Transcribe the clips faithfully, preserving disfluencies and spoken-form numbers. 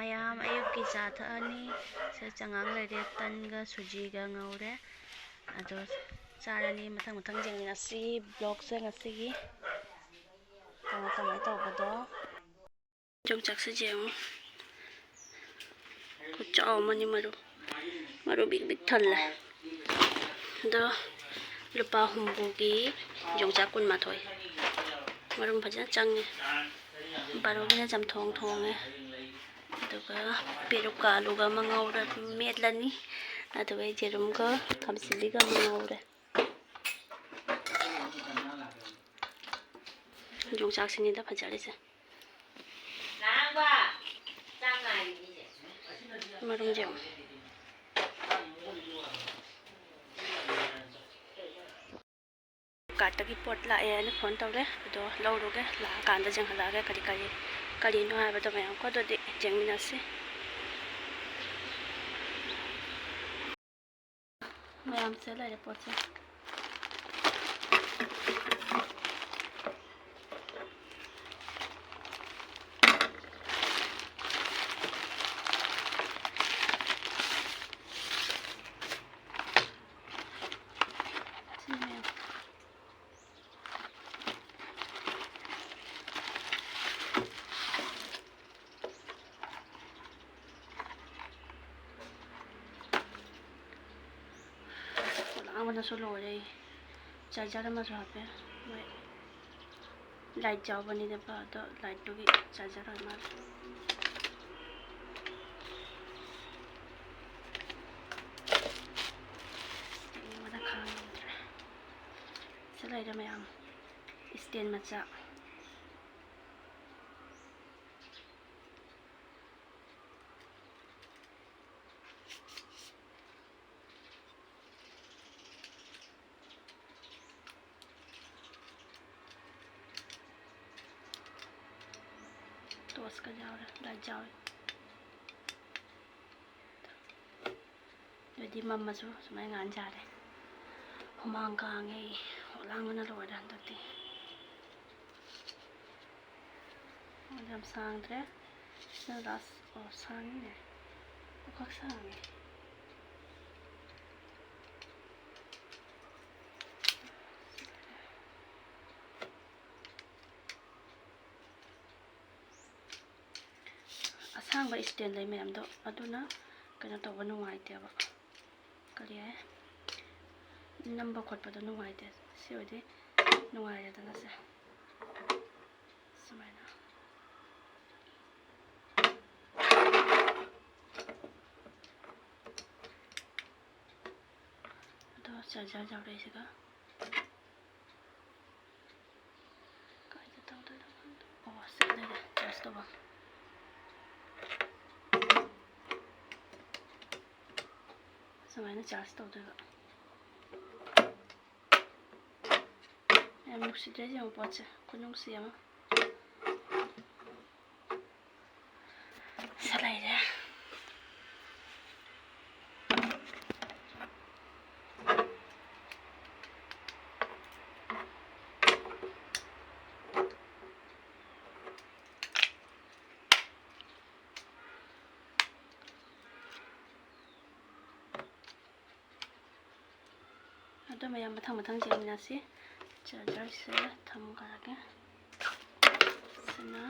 ꯃꯌꯥꯝ ꯑꯌꯨꯛꯀꯤ ꯆꯥ ꯊꯛꯑꯅꯤ꯫ ꯁꯤꯗ ꯆꯉꯥꯡ ꯂꯩꯔꯦ, ꯇꯟꯒ ꯁꯨꯖꯤꯒ ꯉꯧꯔꯦ꯫ ꯑꯗꯣ ꯆꯥꯔꯅꯤ꯫ ꯃꯊꯪ ꯃꯊꯪ ꯌꯦꯡꯃꯤꯟꯅꯁꯤ ꯕ꯭ꯂꯣꯛꯁꯦ ꯉꯁꯤꯒꯤ꯫ ꯀꯃꯥꯏ ꯀꯃꯥꯏ ꯇꯧꯕꯗꯣ꯫ ꯌꯣꯡꯆꯥꯛꯁꯦ ꯌꯦꯡꯉꯨ꯫ ꯈꯨꯆꯥꯎ ꯑꯃꯅꯤ ꯃꯔꯨ꯫ ꯃꯔꯨ ꯕꯤꯛ ꯕꯤꯛ ꯊꯜꯂꯦ꯫ ꯑꯗꯣ ꯂꯨꯄꯥ ꯍꯨꯝꯐꯨꯒꯤ ꯌꯣꯡꯆꯥꯛ ꯀꯨꯟꯃꯥꯊꯣꯏ꯫ ꯃꯔꯨꯝ ꯐꯖꯅ ꯆꯪꯉꯦ꯫ ꯕꯥꯔꯣꯒꯤꯅ ꯆꯝꯊꯣꯡ ꯊꯣꯡꯉꯦ꯫ ꯑꯗꯨꯒ ꯄꯦꯔꯨꯛꯀ ꯑꯂꯨꯒ ꯑꯃ ꯉꯧꯔ ꯃꯦꯠꯂꯅꯤ꯫ ꯑꯗꯨꯒ ꯌꯦꯔꯨꯝꯒ ꯈꯥꯃꯦꯟꯁꯤꯟꯕꯤꯒ ꯑꯃ ꯉꯧꯔꯦ꯫ ꯌꯣꯡꯆꯥꯛꯁꯤꯅꯤꯗ ꯐꯖꯔꯤꯁꯦ꯫ ꯃꯔꯨꯝꯁꯦ ꯌꯦꯡꯉꯣ꯫ ꯀꯥꯔꯠꯇꯒꯤ ꯄꯣꯠ ꯂꯥꯛꯑꯦ ꯍꯥꯏꯅ ꯐꯣꯟ ꯇꯧꯔꯦ, ꯑꯗꯣ ꯂꯧꯔꯨꯒꯦ꯫ ꯂꯥꯛꯑꯀꯥꯟꯗ ꯌꯦꯡꯍꯜꯂꯛꯑꯒꯦ ꯀꯔꯤ ꯀꯔꯤ, ꯀꯔꯤꯅꯣ ꯍꯥꯏꯕꯗꯣ ꯃꯌꯥꯝ ꯀꯣ꯫ ꯑꯗꯨꯗꯤ ꯌꯦꯡꯃꯤꯟꯅꯁꯤ꯫ ꯃꯌꯥꯝꯁꯦ ꯂꯩꯔꯦ ꯄꯣꯠꯁꯦ꯫ ꯁꯤ ꯃꯌꯥꯝ꯫ ꯂꯥꯡꯕꯅꯁꯨ ꯂꯣꯏꯔꯦ꯫ ꯆꯥꯔꯖꯔ ꯑꯃꯁꯨ ꯍꯥꯞꯄꯦ꯫ ꯃꯣꯏ ꯂꯥꯏꯠ ꯌꯥꯎꯕꯅꯤꯅꯦꯕ, ꯑꯗꯣ ꯂꯥꯏꯠꯇꯨꯒꯤ ꯆꯥꯔꯖꯔ ꯑꯣꯏ ꯃꯥꯜꯂꯦ꯫ ꯌꯦꯡꯕꯗ ꯈꯥꯡꯉꯝꯗ꯭ꯔꯦ꯫ ꯁꯤ ꯂꯩꯔꯦ ꯃꯌꯥꯝ꯫ ꯏꯁꯇꯦꯟ ꯃꯆꯥ꯫ ꯇꯣꯁꯀ ꯌꯥꯎꯔꯦ, ꯂꯥꯏꯠ ꯌꯥꯎꯔꯦ꯫ ꯑꯗꯨꯗꯤ ꯃꯝꯃꯁꯨ ꯁꯨꯃꯥꯏꯅ ꯉꯥꯟꯖꯔꯦ꯫ ꯍꯨꯃꯥꯡ ꯀꯥꯡꯉꯦ ꯑꯩ, ꯂꯥꯡꯕꯅ ꯂꯣꯏꯔꯦ ꯍꯟꯗꯛꯇꯤ꯫ ꯌꯥꯝ ꯁꯥꯡꯗ꯭ꯔꯦ꯫ ꯁꯤꯅ ꯂꯥꯁ꯫ ꯑꯣ, ꯁꯥꯡꯉꯤꯅꯦ꯫ ꯄꯨꯈꯛ ꯁꯥꯡꯉꯦ꯫ ꯑꯁꯥꯡꯕ ꯏꯁꯇꯦꯟ ꯂꯩ ꯃꯌꯥꯝꯗꯣ ꯑꯗꯨꯅ ꯀꯩꯅꯣ ꯇꯧꯕ ꯅꯨꯡꯉꯥꯏꯇꯦꯕ꯫ ꯀꯔꯤ ꯍꯥꯏ? ꯅꯝꯕ ꯈꯣꯠꯄꯗꯣ ꯅꯨꯡꯉꯥꯏꯇꯦ꯫ ꯁꯤ ꯑꯣꯏꯗꯤ ꯅꯨꯡꯉꯥꯏꯔꯦꯗꯅ ꯁꯦ꯫ ꯁꯨꯃꯥꯏꯅ꯫ ꯑꯗꯣ ꯆꯥꯔꯖꯔ ꯌꯥꯎꯔꯛꯏꯁꯤꯒ꯫ ꯀꯥꯏꯗ ꯇꯧꯗꯣꯏꯅꯣ ꯈꯪꯗꯦ꯫ ꯑꯣ, ꯁꯤ ꯂꯩꯔꯦ, ꯆꯥꯔꯖ ꯇꯧꯕ꯫ ꯁꯨꯃꯥꯏꯅ ꯆꯥꯔꯖ ꯇꯧꯗꯣꯏꯕ꯫ ꯌꯥꯝ ꯅꯨꯡꯁꯤꯗ꯭ꯔꯥ ꯌꯦꯡꯉꯨ ꯄꯣꯠꯁꯦ, ꯈꯨꯅꯨꯡꯁꯤ ꯑꯃ꯫ ꯁꯤ ꯂꯩꯔꯦ꯫ ꯑꯗꯨ ꯃꯌꯥꯝ ꯃꯊꯪ ꯃꯊꯪ ꯌꯦꯡꯃꯤꯟꯅꯁꯤ꯫ ꯆꯥꯔꯖꯔꯁꯦ ꯊꯝꯈ꯭ꯔꯒꯦ꯫ ꯁꯤꯅ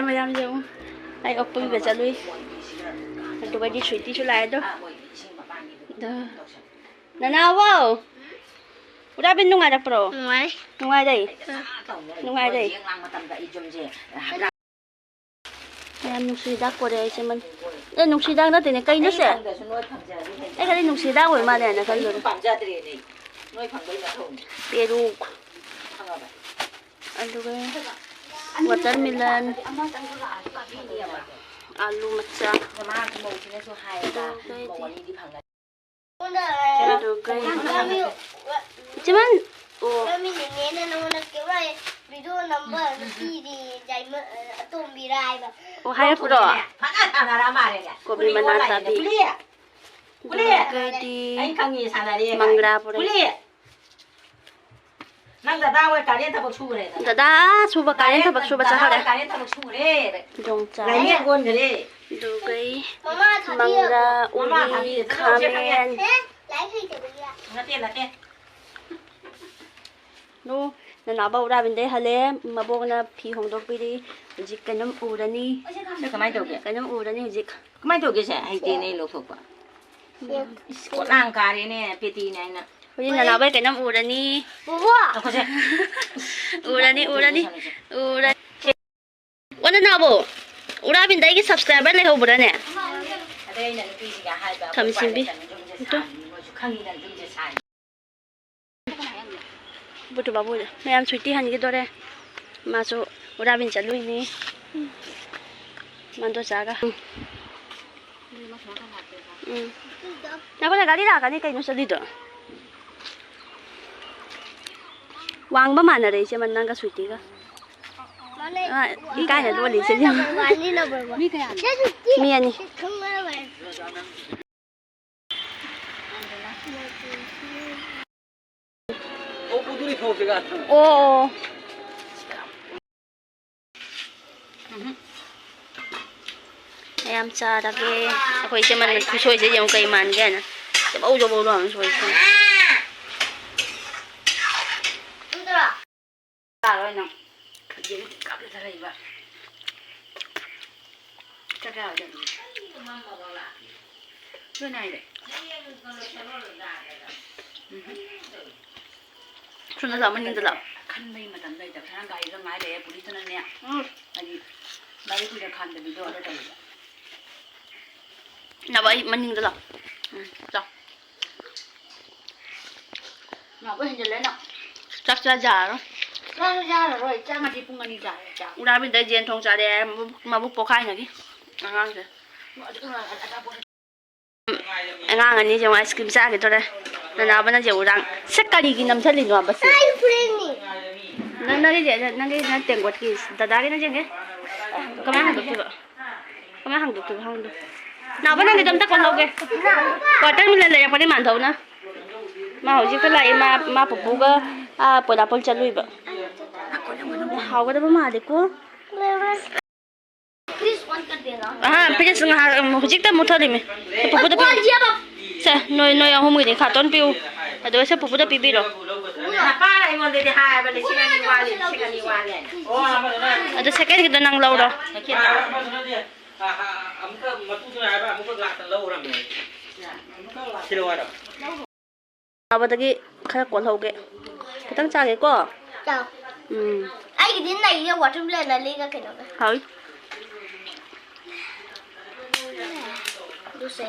ꯃꯌꯥꯝ ꯌꯦꯡꯉꯨ, ꯑꯩ ꯑꯣꯛ ꯄꯨꯕ ꯆꯠꯂꯨꯏ꯫ ꯑꯗꯨꯒꯗꯤ ꯁ꯭ꯋꯤꯇꯤꯁꯨ ꯂꯥꯛꯑꯦ ꯑꯗꯣ꯫ ꯑꯗꯣ, ꯅꯅꯥꯎꯕꯣ, ꯎꯔꯥꯕꯤꯟ ꯅꯨꯡꯉꯥꯏꯔꯛꯄ꯭ꯔꯣ? ꯅꯨꯡꯉꯥꯏ꯫ ꯅꯨꯡꯉꯥꯏꯔꯦ? ꯑꯥ꯫ ꯅꯨꯡꯉꯥꯏꯔꯦ? ꯌꯥꯝ ꯅꯨꯡꯁꯤ ꯍꯤꯗꯥꯛ ꯄꯣꯔꯛꯑꯦ ꯑꯩꯁꯦ ꯃꯟ-, ꯑꯦ, ꯅꯨꯡꯁꯤ ꯍꯤꯗꯥꯛ ꯅꯠꯇꯦꯅꯦ, ꯀꯩꯅꯣ ꯁꯦ? ꯑꯩ ꯈꯜꯂꯤ ꯅꯨꯡꯁꯤ ꯍꯤꯗꯥꯛ ꯑꯣꯏ ꯃꯥꯜꯂꯦ ꯍꯥꯏꯅ ꯈꯜꯂꯨꯔꯦ꯫ ꯄꯦꯔꯨꯛ꯫ ꯑꯗꯨꯒ watermelon, ꯑꯥꯂꯨ ꯃꯆꯥ, ꯑꯗꯨꯒ ꯑꯗꯨꯒ ꯏꯆꯦꯃꯟ, ꯑꯣ꯫ ꯚꯤꯗꯤꯑꯣ ꯅꯝꯕ ꯅꯨꯄꯤꯗꯤ ꯌꯥꯏꯃ-, ꯑꯇꯣꯝꯕꯤꯔꯥ ꯍꯥꯏꯕ꯫ ꯑꯣ, ꯍꯥꯏꯔꯛꯄ꯭ꯔꯣ? ꯐꯖꯅ ꯁꯥꯟꯅꯔ ꯃꯥꯜꯂꯦꯅꯦ꯫ ꯀꯣꯕꯤ ꯀꯨꯂꯤ ꯃꯅꯥ ꯑꯣꯟꯂꯥꯏꯟꯗ꯫ ꯇꯥꯕꯤ꯫ ꯀꯨꯂꯤ! ꯀꯨꯂꯤ! ꯑꯗꯨꯒꯗꯤ ꯑꯩ ꯈꯪꯉꯤ, ꯁꯥꯟꯅꯔꯦ꯫ ꯃꯪꯒ꯭ꯔꯥ ꯄꯨꯔꯛꯏ꯫ ꯀꯨꯂꯤ! ꯅꯪ ꯗꯗꯥ ꯍꯣꯏ ꯀꯥꯔꯦꯟ ꯊꯕꯛ ꯁꯨꯈ꯭ꯔꯦꯗꯅ꯫ ꯗꯗꯥ ꯁꯨꯕ ꯀꯥꯔꯦꯟ ꯊꯕꯛ ꯁꯨꯕ ꯗꯗꯥ ꯆꯠꯈ꯭ꯔꯦ꯫ ꯍꯣꯏ ꯀꯥꯔꯦꯟ ꯊꯕꯛ ꯁꯨꯈ꯭ꯔꯦ꯫ ꯌꯣꯡꯆꯥꯛ꯫ ꯂꯥꯏꯃꯦꯟ ꯑꯣꯟꯈ꯭ꯔꯦ꯫ ꯑꯗꯨꯒꯩ ꯃꯃꯥ ꯊꯥꯕꯤꯔꯕꯣ? ꯃꯪꯒ꯭ꯔꯥ, ꯃꯃꯥ ꯎꯔꯤ, ꯊꯥꯕꯤꯔꯦ꯫ ꯈꯥꯃꯦꯟ꯫ ꯑꯦ, ꯂꯥꯏꯔꯤꯛ ꯍꯩꯇꯕꯒꯤ꯫ ꯅꯠꯇꯦ, ꯅꯠꯇꯦ꯫ ꯅꯣ, ꯅꯅꯥꯎꯕ ꯎꯔꯥꯕꯤꯟꯗꯩ ꯍꯜꯂꯦ꯫ ꯃꯕꯣꯛꯅ ꯐꯤ ꯍꯣꯡꯗꯣꯛꯄꯤꯔꯤ꯫ ꯍꯧꯖꯤꯛ ꯀꯩꯅꯣꯝ ꯎꯔꯅꯤ꯫ ꯁꯤ ꯀꯃꯥꯏ ꯇꯧꯒꯦ? ꯀꯩꯅꯣꯝ ꯎꯔꯅꯤ ꯍꯧꯖꯤꯛ꯫ ꯀꯃꯥꯏ ꯇꯧꯒꯦ ꯁꯦ? ꯍꯩꯇꯦꯅꯦ ꯑꯩ ꯂꯧꯊꯣꯛꯄ꯫ ꯁꯦ꯫ ꯏꯁ, ꯄꯣꯠꯂꯥꯡ ꯀꯥꯔꯦꯅꯦ, ꯄꯦꯇꯤꯅꯦ ꯍꯥꯏꯅ꯫ ꯍꯧꯖꯤꯛ ꯅꯅꯥꯎꯕꯩ ꯀꯩꯅꯣꯝ ꯎꯔꯅꯤ꯫ ꯕꯣꯕꯣ! ꯉꯥꯏꯈꯣꯁꯦ꯫ ꯎꯔꯅꯤ, ꯎꯔꯅꯤ, ꯎꯔꯅꯤ꯫ ꯑꯣ, ꯅꯅꯥꯎꯕꯣ, ꯎꯔꯥꯕꯤꯟꯗ ꯑꯩꯒꯤ subscriber ꯂꯩꯍꯧꯕ꯭ꯔꯥꯅꯦ? ꯑꯗꯩ ꯑꯩꯅ ꯅꯨꯄꯤꯁꯤꯡꯗ ꯍꯥꯏꯕ, ꯊꯝꯁꯤꯟꯕꯤ꯫ ꯑꯩꯈꯣꯏ ꯄꯥꯏꯔꯦ ꯇꯧꯅꯤ, ꯌꯨꯝꯁꯦ ꯇꯨ꯫ ꯁꯥꯡꯕꯅꯤ, ꯃꯣꯏꯁꯨ ꯈꯪꯉꯤꯗꯅ ꯌꯨꯝꯁꯦ ꯁꯥꯡꯕꯅꯤ꯫ ꯕꯨꯠꯇꯨ ꯕꯥꯕꯨꯗ ꯃꯌꯥꯝ ꯁꯨꯏꯇꯤ ꯍꯟꯈꯤꯗꯣꯔꯦ꯫ ꯃꯥꯁꯨ ꯎꯔꯥꯕꯤꯟ ꯆꯠꯂꯨꯏꯅꯤ꯫ ꯃꯥꯟꯗꯣꯆꯥꯒ꯫ ꯎꯝ꯫ ꯉꯥꯏꯈꯣꯅꯦ, ꯒꯥꯔꯤ ꯂꯥꯛꯀꯅꯤ ꯀꯩꯅꯣ ꯆꯠꯂꯤꯗꯣ? ꯋꯥꯡꯕ ꯃꯥꯟꯅꯔꯦ ꯏꯆꯦ, ꯅꯪꯒ ꯁꯨꯏꯇꯤꯒ꯫ ꯃꯥꯟꯅꯩ꯫ ꯑ, ꯏꯀꯥꯏꯅ ꯂꯣꯜꯂꯤ ꯏꯆꯦ꯫ Number one ꯅꯤ, number one꯫ ꯃꯤ ꯀꯌꯥꯅꯣ? ꯁꯤ ꯁꯨꯏꯇꯤ꯫ ꯃꯤ ꯑꯅꯤ꯫ ꯈꯪꯅꯔꯕꯅꯤ꯫ ꯑꯣ, ꯑꯣ꯫ ꯎꯝꯍꯨꯝ꯫ ꯃꯌꯥꯝ ꯆꯥꯔꯒꯦ꯫ ꯑꯩꯈꯣꯏ ꯏꯆꯦ ꯃꯟꯅ ꯈꯨꯁꯣꯏꯁꯦ ꯌꯦꯡꯉꯨ ꯀꯩ ꯃꯥꯟꯒꯦ ꯍꯥꯏꯅ꯫ ꯖꯕꯧ ꯖꯕꯧ ꯂꯥꯎꯅ ꯁꯣꯏꯁꯦ꯫ ꯆꯥꯔꯣꯏ ꯅꯪ꯫ ꯌꯦꯔꯨꯝ ꯀꯞꯂ ꯂꯩꯕ꯫ ꯆꯥꯛ ꯆꯥꯔꯣꯏꯗꯕꯅꯤ꯫ ꯂꯣꯏ ꯅꯥꯏꯔꯦ꯫ ꯎꯝ꯫ ꯁꯣꯝꯗ ꯂꯥꯛꯑꯣ, ꯃꯅꯤꯡꯗ ꯂꯥꯛꯑꯣ꯫ ꯈꯟꯕꯒꯤ ꯃꯇꯝ ꯂꯩꯇꯕ꯫ ꯁꯅꯥ ꯒꯥꯔꯤꯗ ꯉꯥꯏ ꯂꯩꯔꯦ꯫ ꯄꯨꯂꯤꯁꯇꯨꯅꯅꯦ꯫ ꯎꯝ꯫ ꯍꯥꯏꯗꯤ ꯒꯥꯔꯤ ꯀꯨꯏꯅ ꯈꯥꯝꯗꯕꯤꯗꯣ ꯑꯗꯨ ꯇꯧꯋꯦꯕ꯫ ꯅꯕ ꯑꯩ ꯃꯅꯤꯡꯗ ꯂꯥꯛꯑꯣ꯫ ꯎꯝ, ꯂꯥꯛꯑꯣ꯫ ꯅꯥꯎꯕ ꯍꯦꯟꯖꯜꯂꯦ ꯅꯪ꯫ ꯆꯥꯛ ꯆꯥ ꯌꯥꯔꯔꯣꯏ꯫ ꯆꯥꯛ ꯌꯥꯔꯔꯣꯏ꯫ ꯆꯥꯛ ꯉꯁꯤ ꯄꯨꯡ ꯑꯅꯤ ꯆꯥꯔꯦ ꯆꯥꯛ꯫ ꯎꯔꯥꯕꯤꯟꯗ ꯌꯦꯟ ꯊꯣꯡ ꯆꯥꯔꯦ ꯍꯥꯏ ꯃꯕꯨꯛ, ꯃꯕꯨꯛ ꯄꯣꯛꯈꯥꯏꯅꯈꯤ ꯑꯉꯥꯡꯁꯦ꯫ ꯑꯗꯨ ꯑꯆꯥꯄꯣꯠ ꯑꯉꯥꯡ ꯑꯅꯤꯁꯦ ꯑꯃꯨꯛ ice cream ꯆꯥꯈꯤꯗꯣꯔꯦ꯫ ꯅꯅꯥꯎꯕꯅ ꯌꯦꯡꯉꯨꯔꯥꯡ꯫ ꯁꯦ ꯀꯔꯤꯒꯤ ꯅꯝꯁꯤꯜꯂꯤꯅꯣ ꯍꯥꯏꯕꯁꯦ? Ice cream ꯅꯤ꯫ ꯅꯪ ꯅꯪꯒꯤꯁꯦ ꯅꯪꯒꯤ ꯅꯪ ꯇꯦꯡꯀꯣꯠꯀꯤ ꯗꯗꯥꯒꯤ ꯅꯪ ꯌꯦꯡꯒꯦ꯫ ꯀꯃꯥꯏꯅ ꯍꯥꯡꯗꯣꯛꯇꯣꯏꯕ? ꯀꯃꯥꯏꯅ ꯍꯥꯡꯗꯣꯛꯇꯣꯏꯕ? ꯍꯥꯡꯗꯣ꯫ ꯅꯥꯎꯕ, ꯅꯪꯒꯤꯗꯣ ꯑꯝꯇ ꯀꯣꯜꯍꯧꯒꯦ꯫ ꯋꯥꯇꯔꯃꯦꯂꯟ ꯂꯩꯔꯛꯄꯅꯦ ꯃꯥꯟꯗꯧꯅ꯫ ꯃꯥ ꯍꯧꯖꯤꯛꯇ ꯂꯥꯛꯏ꯫ ꯃꯥ ꯃꯥ ꯄꯨꯄꯨꯒ ꯑꯥ ꯄꯣꯏꯂꯥꯄꯨꯜ ꯆꯠꯂꯨꯏꯕ꯫ ꯍꯥꯎꯒꯗꯕ ꯃꯥꯜꯂꯦꯀꯣ꯫ ꯑꯍꯥ, ꯄꯤꯔꯤꯁ ꯉꯥꯏꯍꯥꯛ, ꯎꯝ, ꯍꯧꯖꯤꯛꯇ ꯃꯨꯠꯊꯠꯂꯤꯃꯤ꯫ ꯄꯨꯄꯨꯗ ꯄꯤꯌꯨ꯫ ꯁꯦ, ꯅꯣꯏ ꯅꯣꯏ ꯑꯍꯨꯝꯒꯤꯗꯤ ꯈꯥꯇꯣꯟ ꯄꯤꯌꯨ꯫ ꯑꯗꯨꯒ ꯁꯦ ꯄꯨꯄꯨꯗ ꯄꯤꯕꯤꯔꯣ꯫ ꯅꯄꯥꯅ ꯑꯩꯉꯣꯟꯗꯗꯤ ꯍꯥꯏꯕ ꯂꯤꯁꯤꯡ ꯑꯅꯤ ꯋꯥꯠꯂꯤ, ꯂꯤꯁꯤꯡ ꯑꯅꯤ ꯋꯥꯠꯂꯤ꯫ ꯑꯗꯨ ꯁꯦꯀꯦꯟꯒꯤꯗꯣ ꯅꯪ ꯂꯧꯔꯣ꯫ ꯑꯃꯗꯨꯅꯗꯤ, ꯑ, ꯑ, ꯑꯃꯨꯛꯀ ꯃꯇꯨꯗꯨꯅ ꯍꯥꯏꯕ ꯑꯃꯨꯛꯀ ꯂꯥꯛꯇ ꯂꯧꯔꯝꯃꯦ꯫ ꯁꯤꯂꯧ ꯍꯥꯏꯔꯣ? ꯆꯥꯕꯗꯒꯤ ꯈꯔ ꯀꯣꯜꯍꯧꯒꯦ꯫ ꯈꯤꯇꯪ ꯆꯥꯒꯦꯀꯣ꯫ ꯆꯥꯎ꯫ ꯎꯝ꯫ ꯑꯩꯒꯤꯗꯤ ꯅꯩꯌꯦ, ꯋꯥꯇꯔꯃꯦꯂꯟ ꯑꯅꯤꯒ ꯀꯩꯅꯣꯒ꯫ ꯍꯥꯎꯏ꯫ ꯑꯗꯨꯁꯦ꯫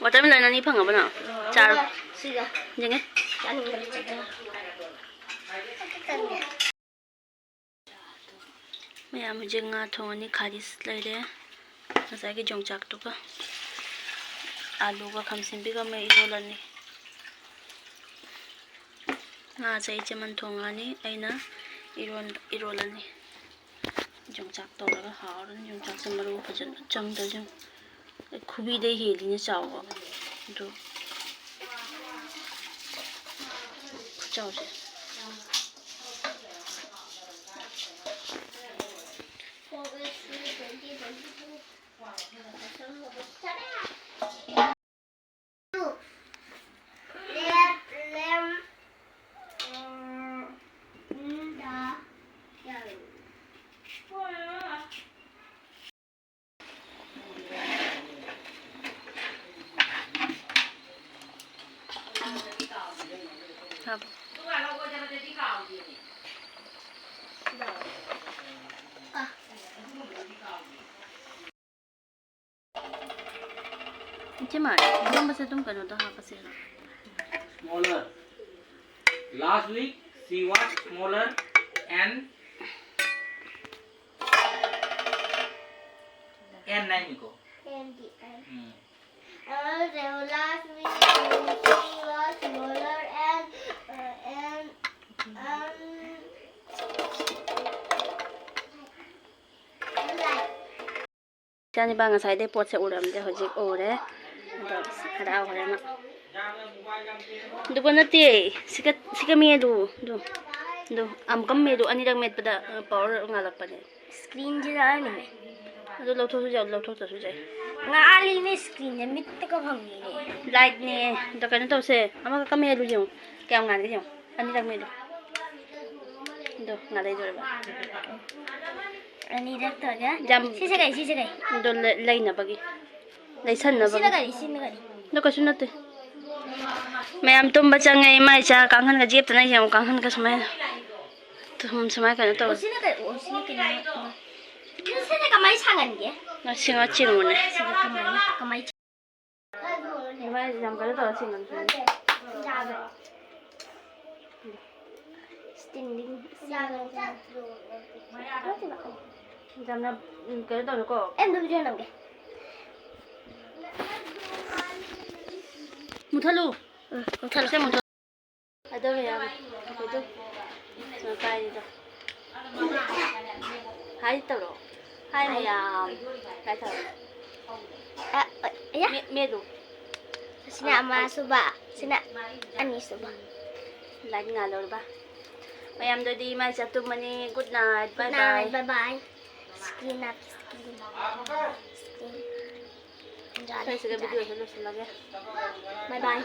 ꯋꯥꯇꯔꯃꯦꯂꯟ ꯑꯅꯤ ꯐꯪꯉꯕ ꯅꯪ? ꯆꯥꯔꯣ꯫ ꯑꯗꯨꯒ ꯁꯤꯒ꯫ ꯌꯦꯡꯉꯦ꯫ ꯆꯥꯅꯤꯡꯕꯅ ꯆꯤꯛꯄꯅ꯫ ꯃꯌꯥꯝ ꯍꯧꯖꯤꯛ ꯉꯥ ꯊꯣꯡꯉꯅꯤ꯫ ꯈꯥꯔꯤꯁ ꯂꯩꯔꯦ, ꯉꯁꯥꯏꯒꯤ ꯌꯣꯡꯆꯥꯛꯇꯨꯒ ꯑꯥꯂꯨꯒ ꯈꯥꯃꯦꯟꯁꯤꯟꯕꯤꯒ ꯑꯃ ꯏꯔꯣꯜꯂꯅꯤ꯫ ꯉꯥꯁꯦ ꯑꯩ ꯆꯦꯃꯟ ꯊꯣꯡꯉꯅꯤ, ꯑꯩꯅ ꯏꯔꯣꯟ-, ꯏꯔꯣꯜꯂꯅꯤ꯫ ꯌꯣꯡꯆꯥꯛ ꯇꯧꯔꯒ ꯍꯥꯎꯔꯅꯤ꯫ ꯌꯣꯡꯆꯥꯛꯁꯦ ꯃꯔꯨ ꯐꯖꯅ ꯆꯪꯗ꯭ꯔꯁꯨ ꯈꯨꯕꯤꯗꯩ ꯍꯦꯜꯂꯤꯅꯦ ꯆꯥꯎꯕ꯫ ꯑꯗꯨ ꯈꯨꯆꯥꯎꯁꯦ꯫ ꯏꯆꯦꯃ, ꯏꯔꯣꯝꯕꯁꯦ ꯑꯗꯨꯝ ꯀꯩꯅꯣꯗ ꯍꯥꯞꯄꯁꯦ꯫ Smaller. Last week she was smaller and N nine ko. And the N. Hmm. And the last week she was smaller and, uh, and, and ꯏꯆꯥꯅꯤꯄꯥ ꯉꯁꯥꯏꯗꯩ ꯄꯣꯠꯁꯦ ꯎꯔꯝꯗꯦ, ꯍꯧꯖꯤꯛ ꯎꯔꯦ꯫ ꯑꯗꯣ ꯍꯔꯥꯎꯈ꯭ꯔꯦ ꯃꯥ꯫ ꯑꯗꯨꯒ ꯅꯠꯇꯦ, ꯁꯤꯒ, ꯁꯤꯒ ꯃꯦꯜꯂꯨ꯫ ꯑꯗꯨ, ꯑꯗꯨ ꯑꯃꯨꯛꯀ ꯃꯦꯜꯂꯨ, ꯑꯅꯤꯔꯛ ꯃꯦꯠꯄꯗ, ꯑ, power ꯉꯥꯜꯂꯛꯄꯅꯦ꯫ Screenꯁꯤꯗ ꯑꯅꯤꯅꯦ꯫ ꯑꯗꯨ ꯂꯧꯊꯣꯛꯁꯨ ꯌꯥꯏ, ꯂꯧꯊꯣꯛꯇ꯭ꯔꯁꯨ ꯌꯥꯏ꯫ ꯉꯥꯜꯂꯤꯅꯦ, screenꯁꯦ ꯃꯤꯠꯇꯒ ꯐꯪꯉꯤꯅꯦ꯫ Lightꯅꯦ꯫ ꯑꯗꯣ ꯀꯩꯅꯣ ꯇꯧꯁꯦ, ꯑꯃꯈꯛꯀ ꯃꯦꯜꯂꯨ ꯌꯦꯡꯉꯨ꯫ ꯀꯌꯥꯝ ꯉꯥꯜꯂꯤ ꯌꯦꯡꯉꯨ꯫ ꯑꯅꯤꯔꯛ ꯃꯦꯠꯂꯨ꯫ ꯑꯗꯣ ꯉꯥꯜꯂꯩꯗꯧꯔꯕ꯫ ꯑꯅꯤꯔꯛ ꯇꯧꯔꯒ ꯌꯥꯝ ꯁꯤꯁꯦ ꯀꯩ, ꯁꯤꯁꯦ ꯀꯩ? ꯑꯗꯣ ꯂꯩ-, ꯂꯩꯅꯕꯒꯤ꯫ ꯂꯩꯁꯟꯅꯕꯒꯤ꯫ ꯁꯤꯅ ꯀꯔꯤ, ꯁꯤꯅ ꯀꯔꯤ? ꯑꯗꯣ ꯀꯩꯁꯨ ꯅꯠꯇꯦ꯫ ꯃꯌꯥꯝ ꯇꯨꯝꯕ ꯆꯪꯉꯦ, ꯏꯃꯥ ꯏꯆꯥ ꯀꯥꯡꯈꯟꯒ ꯌꯦꯞꯇꯅ ꯌꯦꯡꯉꯨ, ꯀꯥꯡꯈꯟꯒ ꯁꯨꯃꯥꯏꯅ꯫ ꯁꯨꯝ-, ꯁꯨꯃꯥꯏꯅ ꯀꯩꯅꯣ ꯇꯧꯋꯦ꯫ ꯑꯣ, ꯁꯤꯅ ꯀꯩ? ꯑꯣ, ꯁꯤꯅ ꯀꯩꯅꯣ? ꯁꯤꯅ ꯀꯃꯥꯏꯅ ꯁꯥꯒꯟꯒꯦ? ꯉꯁꯤ ꯉꯥ ꯆꯤꯡꯉꯨꯅꯦ꯫ ꯁꯤꯗ ꯀꯃꯥꯏꯅ, ꯀꯃꯥꯏ ꯑꯗꯨꯃꯥꯏꯅ ꯌꯥꯝ ꯀꯩꯅꯣ ꯇꯧꯔ ꯆꯤꯡꯉꯝꯗꯣꯏꯅꯦ꯫ Standing. ꯌꯥꯝꯅ, ꯎꯝ, ꯀꯩꯅꯣ ꯇꯧꯅꯨꯀꯣ꯫ ꯑꯩ ꯑꯝꯇ video ꯅꯝꯒꯦ꯫ ꯃꯨꯊꯠꯂꯨ꯫ ꯎꯝ, ꯃꯨꯊꯠꯂꯣ꯫ ꯁꯦ ꯃꯨꯊꯠꯂꯨ꯫ ꯑꯗꯣ ꯃꯌꯥꯝ, ꯑꯩꯈꯣꯏꯗꯣ ꯀꯩꯅꯣ ꯄꯥꯏꯔꯤꯗꯣ꯫ Hi ꯇꯧꯔꯣ꯫ Hi ꯃꯌꯥꯝ꯫ Hi ꯇꯧꯔꯣ꯫ ꯑ, ꯑ, ꯑꯌꯥ꯫ ꯃꯦ-, ꯃꯦꯠꯂꯨ꯫ ꯁꯤꯅ ꯑ, ꯑꯃ ꯑ꯫ ꯁꯨꯕ, ꯁꯤꯅ ꯑꯅꯤ ꯁꯨꯕ꯫ Light ꯉꯥꯜꯂꯧꯔꯕ? ꯃꯌꯥꯝꯗꯗꯤ ꯏꯃꯥ ꯏꯆꯥ ꯇꯨꯝꯃꯅꯤ꯫ Good night, bye bye꯫ Good night, bye bye꯫ Screen up, screen up, screen꯫ ꯁ꯭ꯋꯥꯏꯁꯤꯗ videoꯁꯦ ꯂꯣꯏꯁꯤꯜꯂꯒꯦ꯫ Bye bye꯫